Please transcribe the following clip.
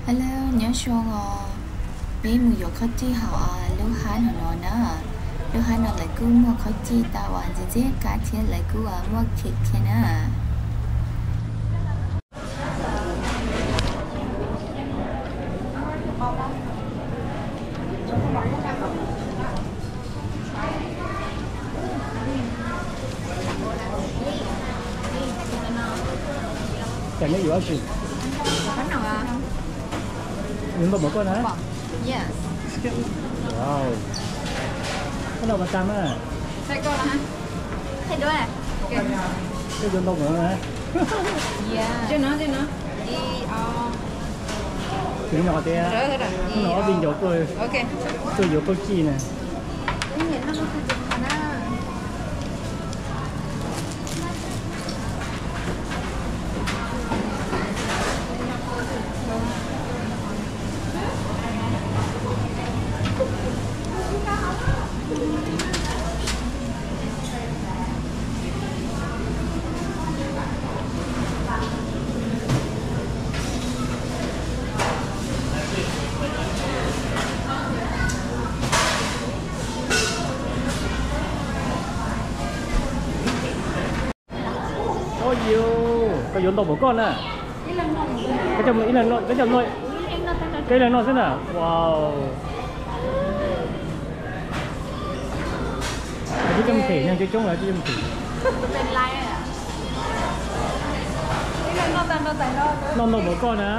Hello, nyob zoo os. Peb mus yuav qhov cij hauv lub hab no na. Lub hab no lawv kuj muag qhov cij tau uas ntxim ntxim qab thiab lawv kuj muag cake thiab na. Koj yuav dab tsi? Yuav ntau npaum koj na? Wow. Koj noj pas tas mas. Koj yuav ntau npaum no na? Tus no tias no ob tug ncaus tuaj, tuaj yuav qhov cij na. Ov, koj yuav ntau npaum koj na. Koj coj ib leeg noj, koj coj noj, koj ib leeg noj xwb na. Wow. Twb coj them, neeg coob coob lawm twb coj them. Noj ntau npaum koj na.